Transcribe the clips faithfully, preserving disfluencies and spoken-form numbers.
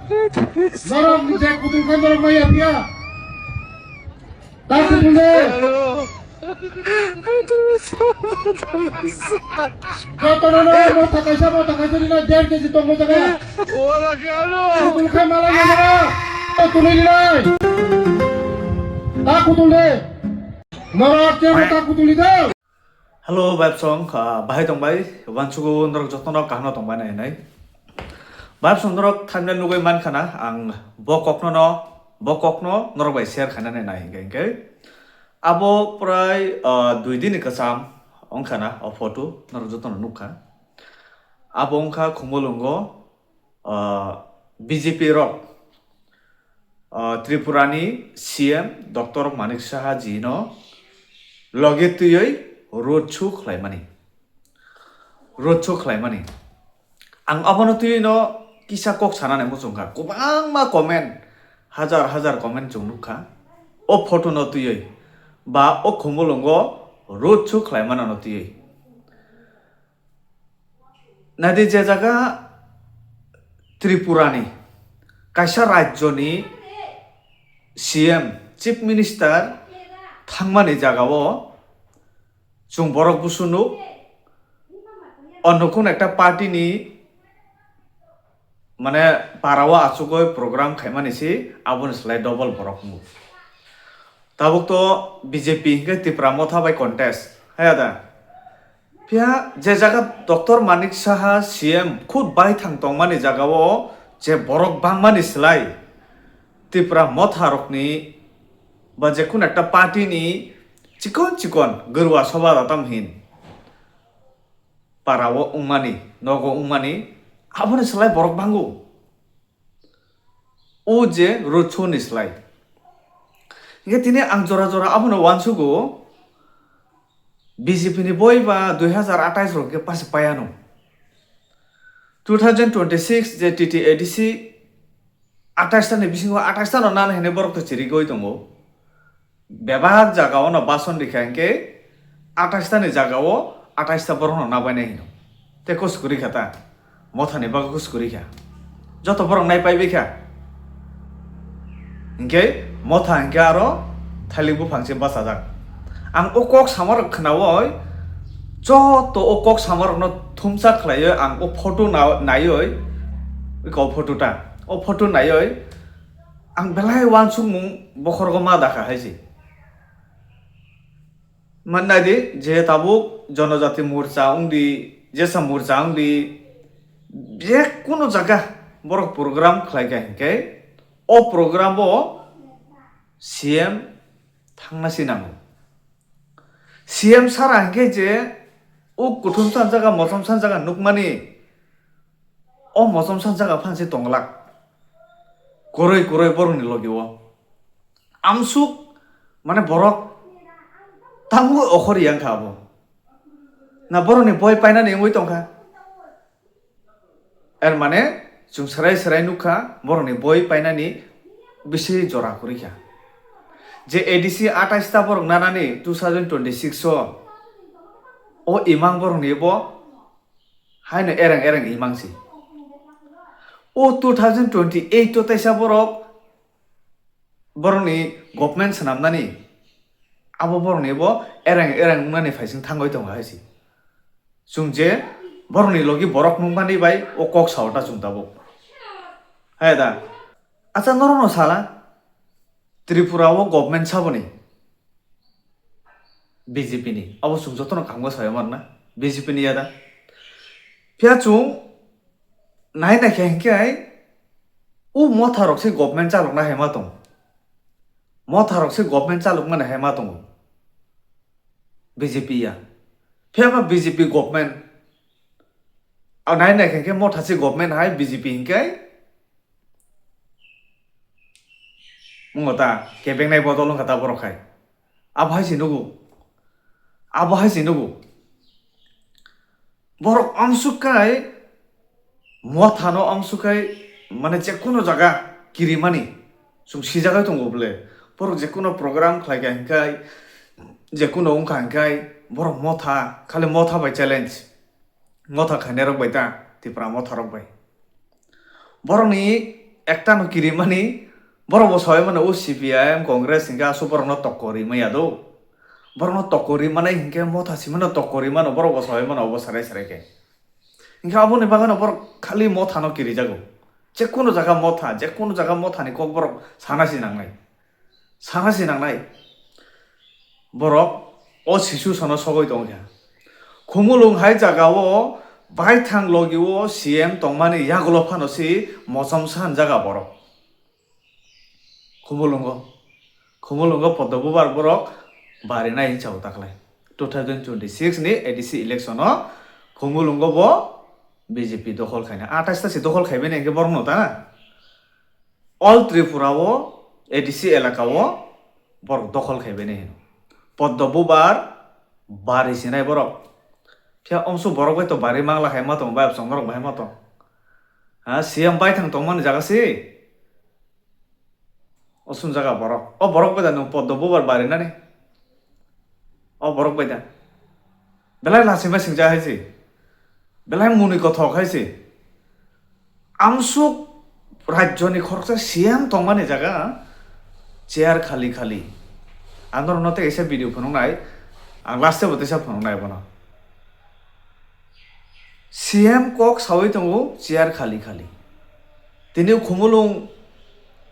Norok ni je kutung khe norok maya phiya. Ta kutung de. Jotono no motha kaisa, motha kaisa rina der keji tongo jaga. Kutung khe mala ya jaga. Tuli rinai. Ta kutung de. Norok je motha kutung de. Hello, Vibes song, ah, bahai tong bai, wansugo norok jotono kaham tong bai nai nai. Vibes song norok thumbnail nugui man khana, ang bo kokno no, bo kokno norok bai share khaina nai nai hinkhe hinkhe. Abo prai, ah, dui din ni kwcham wng khana o photo norok jotono nukha. Abo wngkha Khumulwngo, ah, B J P rok, ah, Tripura ni C M Doctor Manik Saha ji no loge twiwi road show khlaimani, road show khlaimani. Ang abono twiwi no kisa kok sanani muchungkha, kwbangma comment, hajar hajar comment chwng nukha o photo no twiwi ba o Khumulwngo road show khlaimano no twiwi. Naidi je jaga Tripura ni kaisa rajyo ni C M, Chief Minister thangmani jaga o chwng borok busu nuk, onno kun ekta party ni mane para o achugoi program khaimani si aboni slai double borok wngo. Tabuk to B J P hinkhe Tipra Motha bai contest, haya da? Phiya je jaga Doctor Manik Saha C M khud baithang tongmani jaga o je borok bangmani slai Tipra Motha rokni ba je kun ekta party ni chikon chikon gurwa soba datam hin para o wngmani, nogo wngmani, aboni slai borok bango. O je road show ni slai. Hinkhe tini ang jora jora abono wansugo, B J P ni boi ba dui hazar atais rok khe pasa payano. Two thousand twenty-six je T T A D C atais ta ni bisingo atais ta no nana hinwi borok to chirigwi tongo. Bebak jaga o no bason rikha hinkhe atais ta ni jaga o atais ta borok no nabainai hino. Tei kos kwrwi kha ta, Motha ni bagwi kos kwrwi kha. Joto borok nai paibai kha. Hinkhe Motha hinkhe aro thailik buphang se bachajak. Ang o kok samarok khnaui, joto o kok samarokno thumsa khlaiwi ang o photo na-, naiwi, o photo ta, o photo naiwi ang belai uansukmung bokhorgo ma dakha hai se. Mannai di, je tabuk Jonojati Morcha wng di, jesa Morcha wng di, je kuno jaga borok program khlai kha hinkhe, o program o C M thangna si nango. C M sara hinkhe je o kuthum san jaga, mosom san jaga nukmani, o mosom san jaga phan se tonglak. Kwrwi kwrwi borokni logi o. Amsuk, mane borok tamo okhor yang kha abo. Na borokni boi painani wngwi tongkha. Er mane, chwng serai serai nukha, borokni boi painani bisi jora kwrwi kha. Je A D C atais ta borok nanani two thousand twenty-six o, o imang borokni bo haino ereng ereng imang si. O two thousand twenty-eight o taisa borok, borokni government swnamnani, abo borokni bo ereng ereng wngnani phaising thangwi tongo hai si. Chwng je borokni logi borok nukmani bai o kok sao ta chwng tabuk. Hai da. Acha norokno sala Tripura o government saboni B J P ni. Abo chwng jotono kaham khe sai mano na B J P ni ya da. Phiya chwng nai naikhe hinkhe o Motha rok se government chalokna hai ma tong. Motha rok se government chalokmani hai ma tongo. B J P ya. Phiya ba B J P government. A nai naikhe hinkhe Motha se government hai B J P hinkhe. Mungo ta, kebeng nai bodol wngkha ta borok hai. Abo hai se nugo. Abo hai se nugo. Borok amsuk kai, Motha no amsuk kai, mane je kono jaga kirimani, chwng sijagwi tongo bole. Borok je kono program khlai kha hinkhe, je kono wngkha hinkhe, borok Motha, khali Motha bai challenge. Motha khainai rok bai ta, Tipra Motha rok bai. Borokni Ekta no kirimani, borok bo soi mano, o C P I M, Congress hinkhe aswk borok no tokko ri maya do. Borok no tokko ri manai hinkhe motha simi no tokko ri mano, borok bo soi mano obo sarai sarai khe. Hinkhe aboni bagwi no borok khali motha no kirijago. Je kono jaga motha, je kono jaga motha ni kok borok sana si nangnai. Sana si nangnai. Borok o situation o sogwi tongkha. Khumulwng hai jaga o baithang logi o C M tongmani yagulo phano si mochom san jaga borok. Khumulwngo, Khumulwngo Poddo Bubar borok barinai hinsa o taklai. Two thousand twenty-six ni A D C election o Khumulwngo bo B J P dokhol khaina. Atais ta si dokhol khaibai nai hinkhe borok no ta na. All Tripura o A D C elaka o borok dokhol khaibai nai hino. Poddo Bubar bari sinai borok. Phiya omsu borok bai to bari mangla khai ma tong, bai absong borok bai ma tong. Ha, C M baithang tongmani jaga si. Osum jaga borok. O borok bai da nwng Poddo Bubar bari nani. O borok bai da. Belai lachima singja hai si. Belai muni kothok hai si. Amsuk rajyoni khoroksa C M tongmani jaga chair khali khali. Ang norokno tei kaisa video phunuknai. Ang last o bo teisa phunuknai bono. C M kok sawi tongo chair khali khali. Tini Khumulwng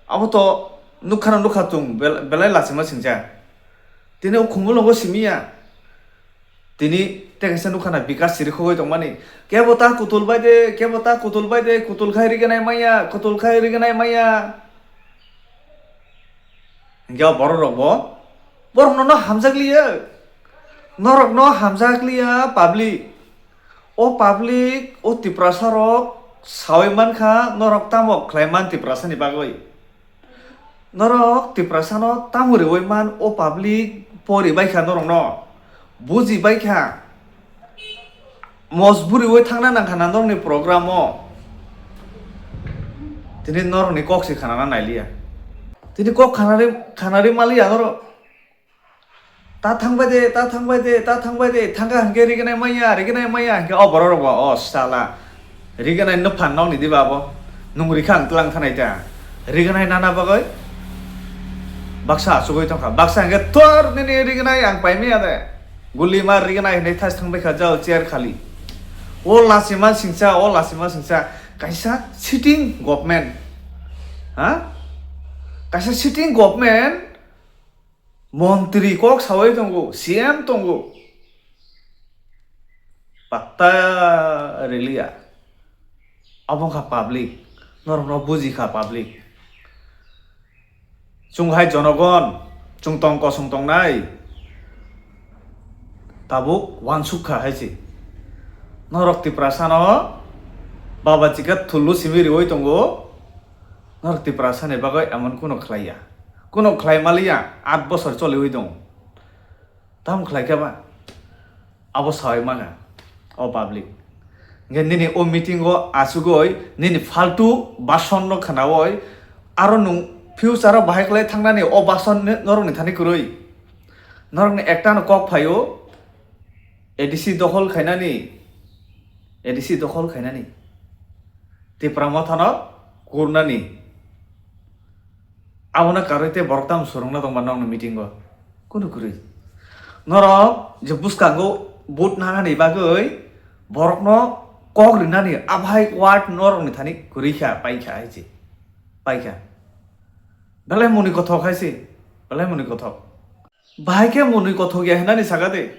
abo to nukha no nukha tung bel-, belai lachima singja. Tini o Khumulwngo simiya. Tini tei kaisa nukha na Bikas siri khogwi tongmani. Kebo ta kutul bai de, kebo ta kutul bai de, kutul khai riganai maya, kutul khai riganai maya. Hinkhe o borok rok bo, borok no, no hamjak liya. Norok no hamjak liya public. O public, o Tiprasa rok sawi mankha norok tamo khlai man Tiprasa ni bagwi. Norok Tiprasa no tamo riwi man o public pori bai kha norok no. Buji bai kha. Mojburi wi thangna nangkha na norokni program o. Tini norokni kok se khanana nailiya. Tini kok khanari, khanari maliya norok. Ta thangbai de, ta thangbai de, ta thangbai de, thangkha hinkhe rignai maya, rignai maya hinkhe o borok rok ba, o sala. Rignai nuphan nokni diba abo. Nung rikha ang tlang thanai ta. Rignai nana bagwi baksa achugwi tongkha. Baksa hinkhe tor nini rignai ang paimaya de. Guli ma rignai hinwi thas thangbai kha jao chair khali. O lachima singcha, o lachima singcha. Kaisa sitting government. Ha? Kaisa sitting government, montri kok sawi tongo, C M tongo. Patta riliya. Abo wngkha public. Norokno buji kha public. Chwng hai jonogon, chwng tong kosong tongnai. Tabuk uansuk kha hai se. Norok Tiprasano baba chikha thullu simi riwi tongo. Norok Tiprasani bagwi emon kuno khlaiya. Kuno khlai maliya, aat bosor choliwi tongo. Tamo khlai khe ba? Abo sawi mano o public. Hinkhe nini o meeting o achugwi nini faltu bason no khnawi aro nwng future o bahai khlai thangnani o bason ni norokni thani kwrwi. Norokni ekta no kok phaio A D C dokhol khainani, A D C dokhol khainani. Tipra Motha no kurnani. Abono karwi tei borok tamo swrwngna tongma nokni meeting o? Kunu kwrwi. Norok je bwskango vote nanani bagwi borokno kok rinani aphai ward norokni thani kwrwi kha, pai kha hai se. Pai kha. Belai mwnwi kothok hai se. Belai mwnwi kothok. Bahai khe mwnwi kothok ya hinani saka de.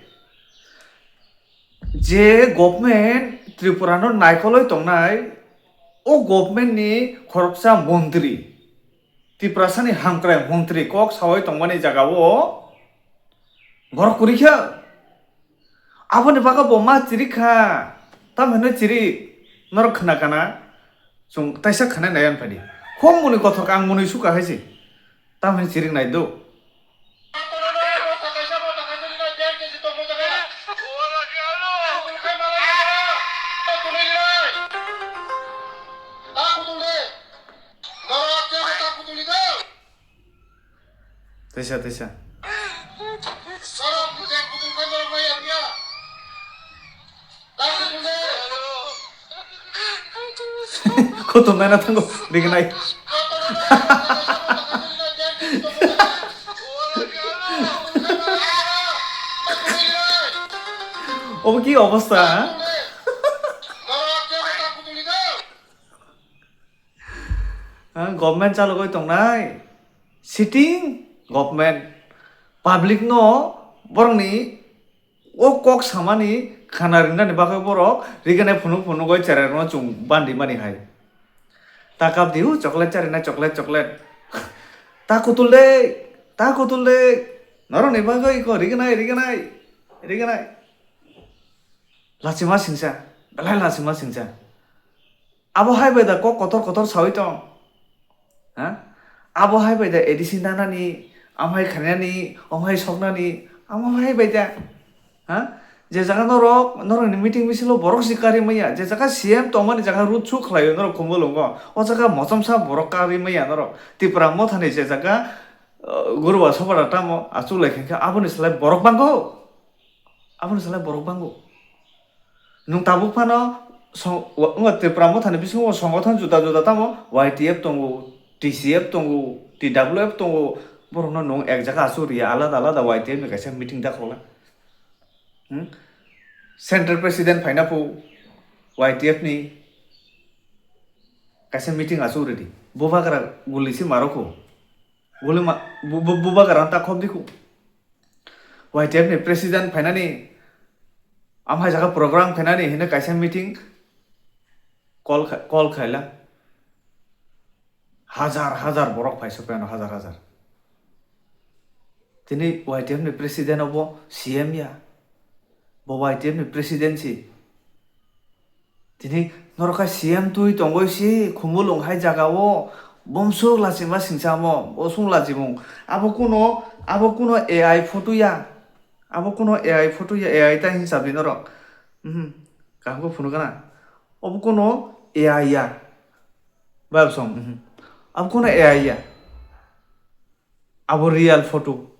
Je government Tripura no naikolwi tongnai, o government ni khoroksa montri, Tiprasani hamkrai montri kok sawi tongmani jaga o borok kwrwi kha. Aboni bagwi bo ma chirik kha, tamo hinwi chirik, norok khna kana, chwng taisa khna nai ani phadi. Hom mwnwi kothok ang mwnwi suka hai se, tamo hinwi chirik nai do. Teisa, teisa. Kutung naina thango rignai. Obo ki obostha, ha? Ha, government chalogwi tongnai, sitting government, public no borokni o kok samani khana rinani bagwi borok rignai phunuk phunuk oi cherai rokno chwng bandi mani hai. Ta kap di, o chocolate charinai, chocolate, chocolate. Ta kutul de, ta kutul de. Norokni bagwi ko rignai, rignai, rignai. Lachima singsa, belai lachima singsa. Abo hai bai da kok kotor kotor sawi tong. Ha? Abo hai bai da A D C nanani, amhai khainani, omhai soknani, amo hai bai da. Ha? Je jaga norok, norokni meeting bisilo borok si kari maya, je jaga C M tongmani jaga road show khlaio norok Khumulwngo. O jaga mochomsa borok kari maya norok. Tipra mothani je jaga, uh, Guruba Sopada tamo achuk lai khe aboni slai borok bango. Aboni salai borok bango. Nwng tabuk phano song-, wa-, wngkha Tipra Mothani bisingo songothon juda juda tamo Y T F tongo, T C F tongo, T W F tongo. Borokno nwng ek jaga asuk riya, alada alada Y T F ni kaisa meeting da khwlai. Hmm? Central President phaina phu Y T F ni kaisa meeting asuk ridi. Bubagra guli se marokho. Guli ma-, bu-, bu-, bubagra ta khop dikhu. Y T F ni president phainani, amhai jaga program khainani hino kaisa meeting call kha-, call khaila. Hajar hajar borok phai sokphaino, hajar hajar. Tini Y T F ni president obo C M ya. Bo Y T F ni president si. Tini norok kha C M twi tongoi si Khumulwng hai jaga o bomsuk lachima singsa mo, bosong lachimung. Abo kuno, abo kuno A I photo ya. Abo kuno A I photo ya, A I ta hinsa di norok. Mhm. Kaham khe phunu gana. Obo kuno A I ya. Bab song, mhm. Abo kuno A I ya. Abo real photo.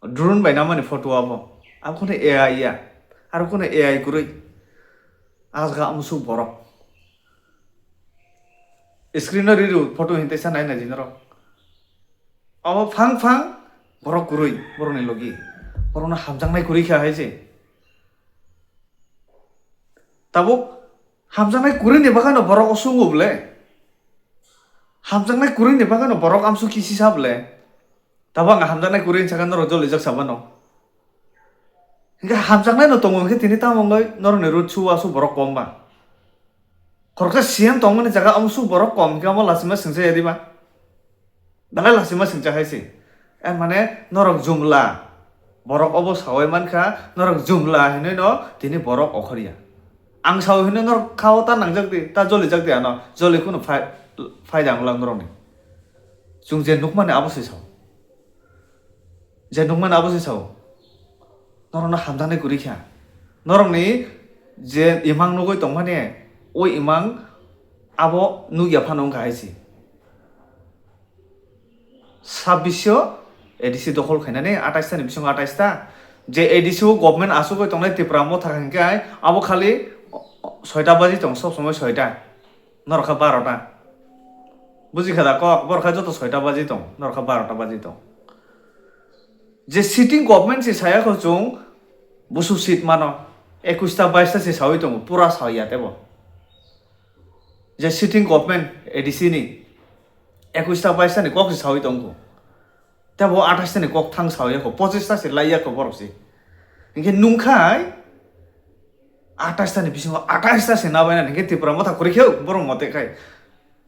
Drone bai namani photo abo. Abo kheno A I ya. Aro kheno A I kwrwi. Asga amsuk borok. Screen o riri photo hinwi teisa nai nai di norok. Abo phang phang borok kwrwi, borokni logi. Borokno hamjaknai kwrwi kha hai se. Tabuk hamjaknai kwrwini bagano borok osungo bwle. Hamjaknai kwrwini bagano borok amsuk kisi sa bwle. Tabuk ang hamjaknai kwrwini sakha norok jolijak sabano. Hinkhe hamjaknaino tongo hinkhe tini tamo wngwi norokni road show asuk borok kom ba. Khoroksa C M tongmani jaga amsuk borok kom hinkhe omo lachima singsa ya diba? Belai lachima singcha hai se. Eh, mane norok jumla. Borok obo sawi mankha, norok jumla hinwi no tini borok okhorya. Ang sawi hinwi norok khao ta nangjak di, ta jolijak di ano. Joli kheno phai, phai da ang lang norokni. Chwng je nukmani abo se sao. Je nukmani abo se sao. Norokno hamjaknai kwrwi kha. Norokni je imang nugwi tongmani, o imang abo nukya phano wngkha hai se. Sabbish o A D C dokhol khainani, atais ta ni bisingo atais ta. Je A D C o government asugwi tongnai Tipra Motha hinkhe abo khali soita baji tong, sob somoi soita. Norok kha barota. Buji kha da kok, borok kha joto soita baji tong, norok kha barota baji tong. Je sitting government se saya kho chwng busu seat mano, ekush ta bais ta se sawi tongo, pura saya tebo. Je sitting government A D C ni ekush ta bais ta ni kok se sawi tongo. Tei bo atais ta ni kok thang sawi ya kho, pochis ta se lai ya kho borok se. Hinkhe nungkhai atais ta ni bisingo atais ta se nabai na hinkhe Tipra Motha kwrwi khe borok mote khai.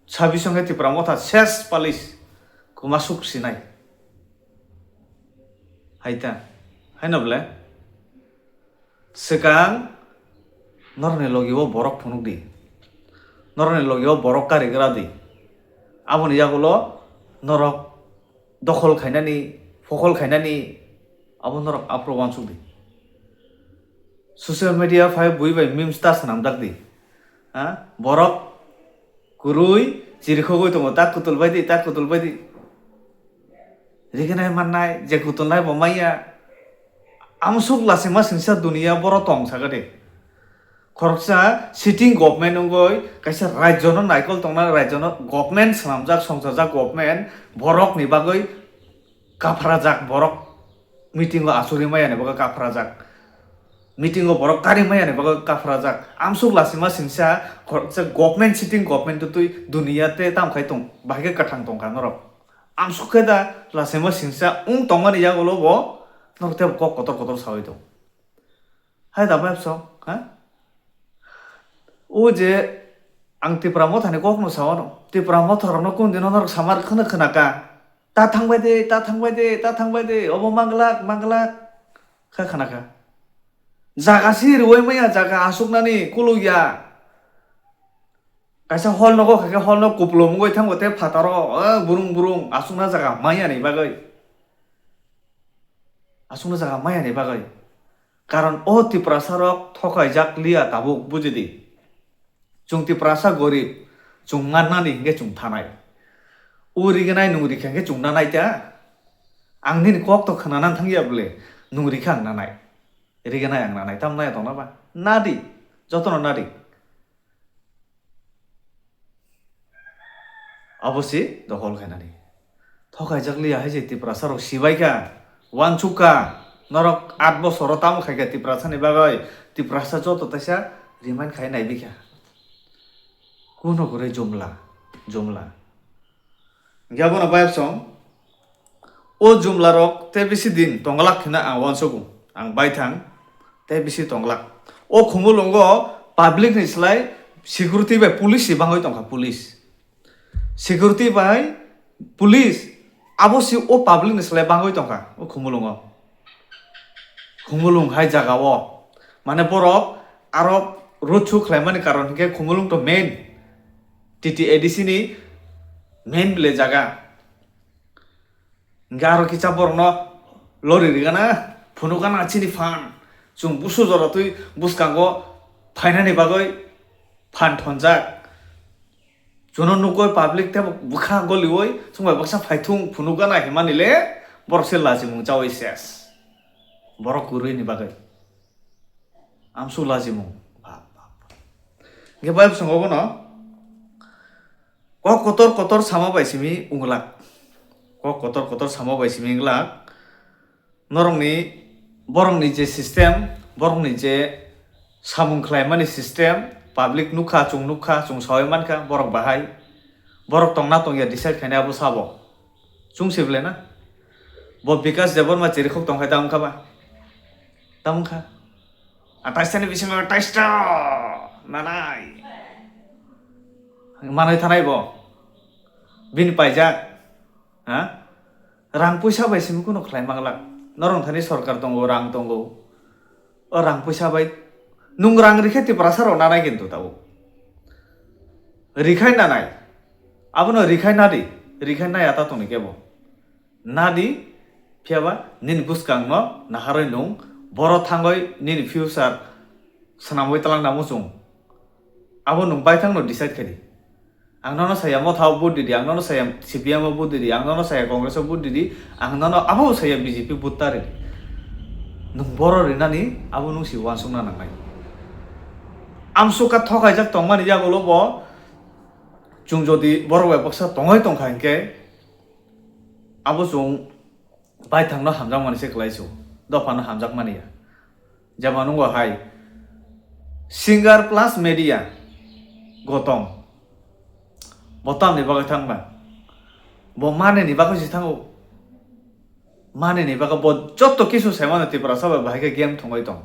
Sabbish hinkhe Tipra Motha ses palis kwma suk sinai. Hai ta. Hai no ble? Swkang norokni logi o borok phunuk di. Norokni logi o borok karigra di. Aboni yagulo norok dokhol khainani, fokhol khainani abo norok aphuru uansuk di. Social media phai bui bai memes ta swnamjak di. Ha? Borok kwrwi chirikhogwi tongo, tak kutul bai di, tak kutul bai di. Rignai mannai, je kutulnai bo manya. Amsuk lachima singsa duniya boro tong saka de. Khoroksa sitting government wngwi kaisa rajyono naikol tongna, rajyono government swnamjak, songchajak government, borokni bagwi kaphrajak, borok meeting o achugwi maya ni bagwi kaphrajak, meeting o borok karwi maya ni bagwi kaphrajak. Amsuk lasima singsa khoroksa government, sitting government twi duniya te tamo khai tong, bahai khe kwthang tong kha norok. Amsuk khe da lasima singsa wng tongmani yagulo bo norok tei kok kotor kotor sawi tong. Hai da bai bwsong, ha? O je ang Tipra Mothani kokno sa wano. Tipra Motha rokno kung dino norok samar khwna khwna ka. Ta thangbai de, ta thangbai de, ta thangbai de, obo manglak, manglak. Kha khwna ka. Jaga si rwui maya, jaga asuknani kuluk ya. Kaisa hol nogo kha khe hol no kupulung wngwi thango tei phataro, eh, burung burung asukna jaga maya ni bagwi. Asukna jaga maya ni bagwi. Karon o Tiprasa rok thokaijak liya tabuk, buji di. Chwng Tiprasa gorib, chwng mannani hinkhe chwng thanai. O rignai nwng rikha hinkhe chwng nanai ta. Ang nini kok to khwnanan thangya bwle, nwng rikha ang nanai. Rignai ang nanai, tamo nai tongna ba? Nadi, jotono nadi. Abo si dohol khainani. Thokaijak liya hai se Tiprasa rok sibai kha, uansuk kha. Norok aat bosoro tamo khai kha Tiprasa ni bagwi? Tiprasa joto taisa remind khai nai bikha. Kuno gore jumla, jumla. Hinkhe abono bayapsong, o jumla rok tei bisi din tonglak hwnwi ang uansugo. Ang baithang tei bisi tonglak. O Khumulwngo public ni slai security bai police si bangwi tongkha, police. Security bai police abo si o public ni slai bangwi tongkha o Khumulwngo. Khumulwng hai jaga o. Mane borok aro road show khlaimani karon hinkhe Khumulwng to main T T A D C ni main bile jaga. Hinkhe aro kisa borokno lori rigana, phunukgana chini phan. Chwng busu jora twi bwskango phainani bagwi phan thonjak. Chuno nukoi public tei bwkha golioi chwngbai baksa phaithung phunukgana himani le borok se lachimung chaui ses. Borok kwrwini bagwi. Amsuk lachimung. Bap, bap, bap. Hinkhe bai bwskango bono kok kotor kotor sama bai simi wnglak. Kok kotor kotor sama bai simi wnglak. Norokni, borokni je system, borokni je samung khlaimani system, public nukha, chwng nukha, chwng saui mankha, borok bahai, borok tongna tongya decide khainai abo sabo. Chwng se belai na? Bo Bikash Debbarma chirikhok tongkhai ta wngkha ba? Ta wngkha. Ataisani bisingo taisto nanai. Manwi thanai bo. Bini paijak. Ha? Rang puisa bai simi kuno khlai manglak. Norok thani sorkar tongo, rang tongo. O rang puisa bai nwng rang rikhe Tiprasa rok nanai kintu tabuk. Rikhai nanai. Abono rikhai nadi. Rikhai naya ta tongni kebo. Nadi, phiyaba nini bwskangno naharwi nwng boro thangwi nini future swnamwi twlang namo chwng. Abo nwng baithangno decide khaidi. Ang nono saya Motha o vote didi, ang nono saya C P M o vote didi, ang nono saya Congress o vote didi, ang nono abo saya B J P vote ta ridi. Nwng boro rinani abo nwng si uansukna nangnai. Amsukha thokaijak tongmani yagulo bo chwng jodi borok bai baksa tongwi tongkha hinkhe, abo chwng baithangno hamjakmani se kwlaisu, dophano hamjakmani ya. Jemon wngkha hai, singer plus media, Gotom. Bo tamni bagwi thangba? Bo maneni bagwi se thango. Maneni bagwi bo jotto kisu saimano Tiprasa bai bahai khe game thwngwi tong.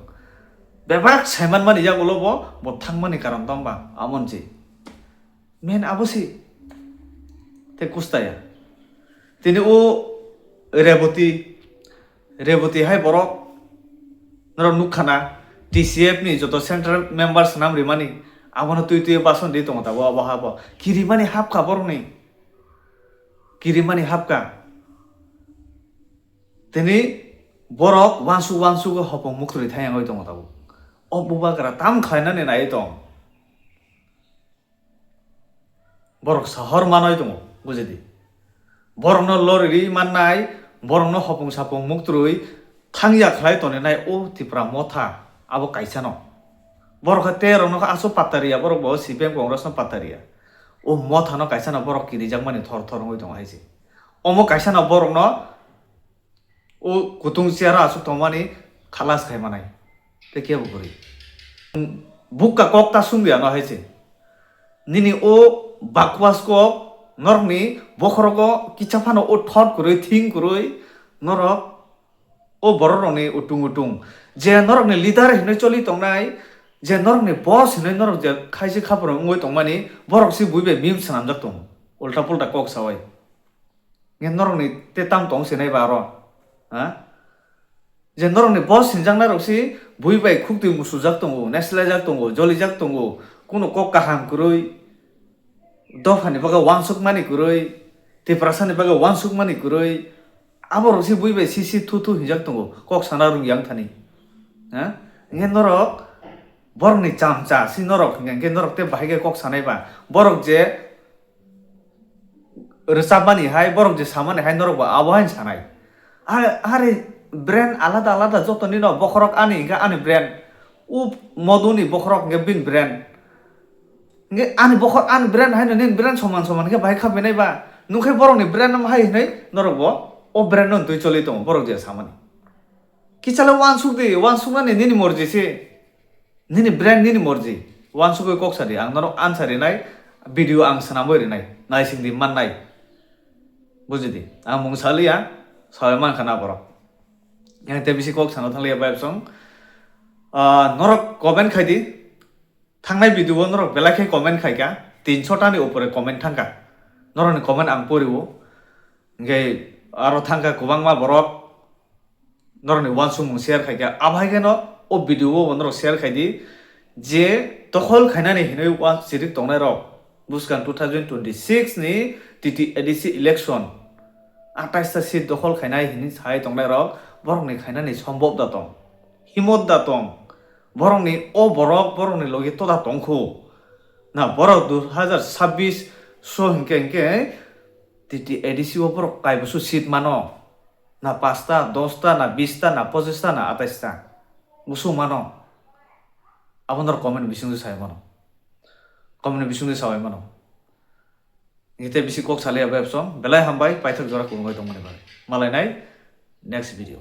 Bebak saimanmani yagulo bo, bo thangmani karon tongba? Amon se. Men abo se. Tei kustaya. Tini o Reboti, Reboti hai borok norok nukha na, T C F ni joto central member swnam rimani, abono twi twi bason di tongo tabuk abo ha bo. Kirimani hapkha borokni. Kirimani hapkha. Tini borok uansuk uansuk hopong muktwi thayangwi tongo tabuk. O bubagra tam khlainani naiwi tong. Borok sahor manwi tongo, bujidi. Borokno loriri mannai, borokno hopong sapong muktrwi thangya khlai toninai o Tipra Motha, abo kaisano. Borok khe terok no aswk patta riya, borok bo C P M Congress no patta riya. O motha no kaisa no borok kirijakmani thor thor wngwi tongo hai se. Omo kaisa no borok no o kutung chair o aswk tongmani khalas khai manai. Tei kebo kwrwi. Bukka kok ta sung ya no hai se. Nini o bakwas kok norokni bokhorogo kisa phano o thot kwrwi thing kwrwi norok o borok rokni utung utung. Je norokni leader hinwi choli tongnai, je norokni boss hinwi norok je khaisi khapro wngwi tongmani, borok si bui bai mim swnamjak tongo. Ulta pulta kok sawai. Nge norokni te tam tong se nai ba aro? Ha? Je norokni boss hinjaknai rok si bui bai khuktwi musujak tongo, neslajak tongo, jolijak tongo, kuno kok kaham kwrwi, dophani bagwi wansukmani kwrwi, Tiprasani bagwi wansukmani kwrwi, aborok si bui bai si si thu thu hinjak tongo, kok sana rwngya wngthani. Ha? Nge norok borokni chamcha si norok hingkha khe norok tei bahai khe kok sanai ba, borok je rwchapmani hai, borok je samani hai norok bo abo haino sanai. Are, are brand alada alada jotoni no bokhorok ani hingkhe ani brand. U moduni bokhorok hingkhe bini brand. Hingkhe ani bokhor ani brand haino nini brand soman soman khe bahai kha phinai ba. Nungkhe borokni brand no hai hinwi norok bo o brand no twi choli tongo borok je samani. Kichale wansuk di, wansukmani nini morji se. Nini brand nini morji. Wansugwi kok sadi, ang norok answer rinai, video ang swnamwi rinai, naising di mannai. Buji di, ang mung saliya, sawi mankha na borok. Yang te bisi kok sana thangliya vibe song. Ah, norok comment khai di. Thangnai video o norok belai khe comment khai kha, tinsho tani upore comment thang kha. Norokni comment ang pori o. Hingke aro thang kha kwbangma borok. Norokni wansukmung share khai kha. Abo hai kheno o video o bo norok share khai di je dokhol khainani hinwi uansuk chirik tongnai rok. Buskang two thousand twenty-six ni T T A D C election atais ta seat dokhol khainai hinwi sai tongnai rok borokni khainani sombop da tong, himot da tong, borokni o borok borokni logi toda tongkhu. Na borok dui hazar sabbish so hinkhe hinkhe T T A D C o borok kaibosu seat mano. Na pasta, dosta, na bista, na pochista, na ataista. Busu mano. Abo norok comment bisingtwi sai mano. Comment bisingtwi sai mano. Hingke bisi kok saliya web song. Belai hambai, paithak jora kurungwi tongmani bagwi. Malai nai next video.